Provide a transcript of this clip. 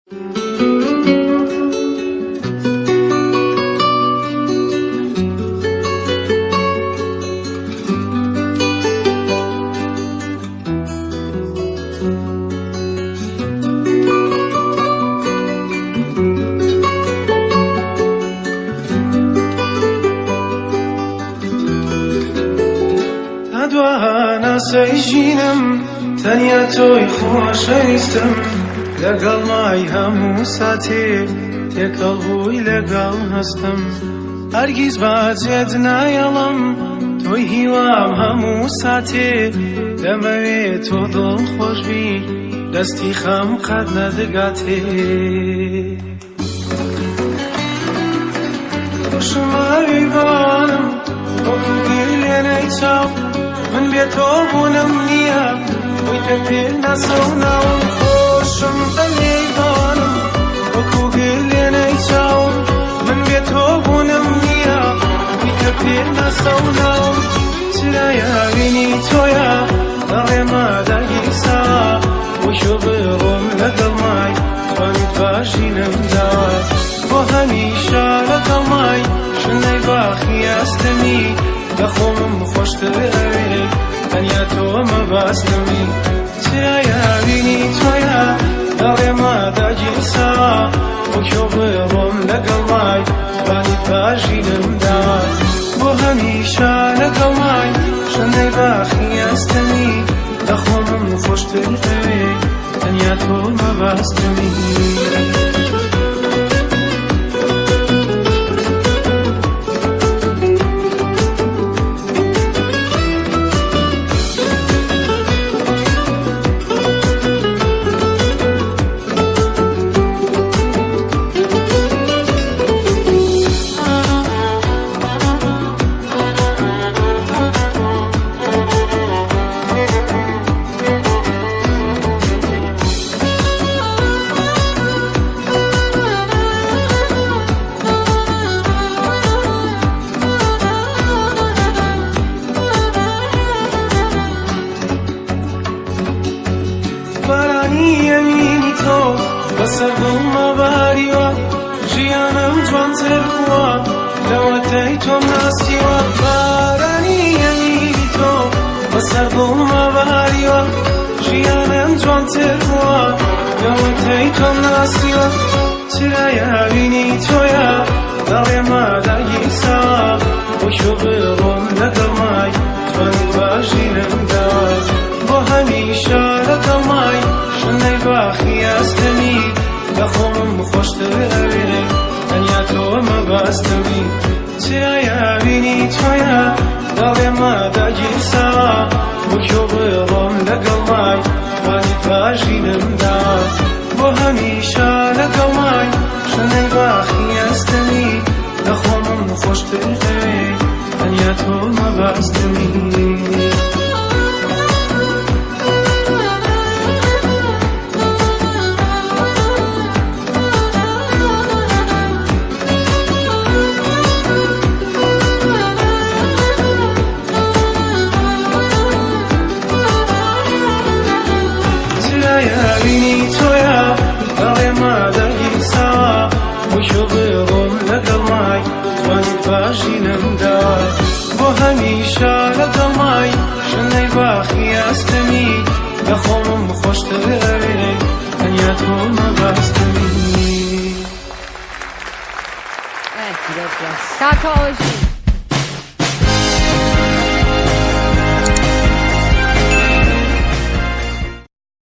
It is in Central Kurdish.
تا دوا هەناسەی ژینم تەنیا تۆی خۆشەویستم لەگەڵ مای هەموو ساتێ تێکەڵ بووی لەگەڵ هەستم هەرگیز باجێت نایەڵم تۆی هیوام هەموو ساتێ دەمەوێ تۆ دڵ خۆشبی دەستی خەم قەت نەدگاتێ خۆشماوی بانم وەکو گلێنەی چاو من بێ تۆ بوونم نییە بوویتە پێ ناسە و ناوم خۆشم ئەوێی بانم وەکو گلێنەی چاوم من بێ تۆ بوونم نییە بوویتە پێ ناسە و ناوم چرایە وینی تۆیە لە ڕێمادا گیرساوە وشۆ بڕۆم لەگەڵ مای توانیت باشینم داوە بۆ هەمیشە لەگەڵ مای شنەی باخی ئەستەمی لە خۆمم خۆشتر ئەوێ تەنیا تۆ مەبەستمی چرایە وینی تۆیە لە ڕێمادا گیرساوە وشۆ بڕۆم لەگەڵ مای توانیت باشینم داوە بۆ هەمیشە لەگەڵ مای شنەی باخی ئەستەمی لە خۆمم خۆشتر ئەوێ تەنیا تۆ مەبەستمی. بارانی ئەوینی تۆ بەسەر دڵما باریوە ژیانم جوانتر بووە لەوەتەی تۆم ناسیوە بارانی ئەوینی تۆ بەسەر دڵما باریوە ژیانم جوانتر بووە لەوەتەی تۆم ناسیوە چرای ئاوینی تۆیە لە ڕێمادا گیرساوە وشۆ بڕۆم لەگەڵ مای توانیت باشینم داوە بۆ هەمیشە لەگەڵ مای شنەی باخی ئەستەمی لە خۆمم خۆشتر ئەوێ تەنیا تۆ مەبەستمی چرای ئاوینی تۆیە لە ڕێمادا گیرساوە وشۆ بڕۆم لەگەڵ مای توانیت باشینم داوە بۆ هەمیشە لەگەڵ مای شنەی باخی ئەستەمی لە خۆمم خۆشتر ئەوێ تەنیا تۆ مەبەستمی. چرای ئاوینی تۆیە لە ڕێمادا گیرساوە وشۆ بڕۆم لەگەڵ مای توانیت باشینم داوە بۆ هەمیشە لەگەڵ مای شنەی باخی ئەستەمی لە خۆمم خۆشتر ئەوێ تەنیا تۆ مەبەستمی. کاکە ئۆژین.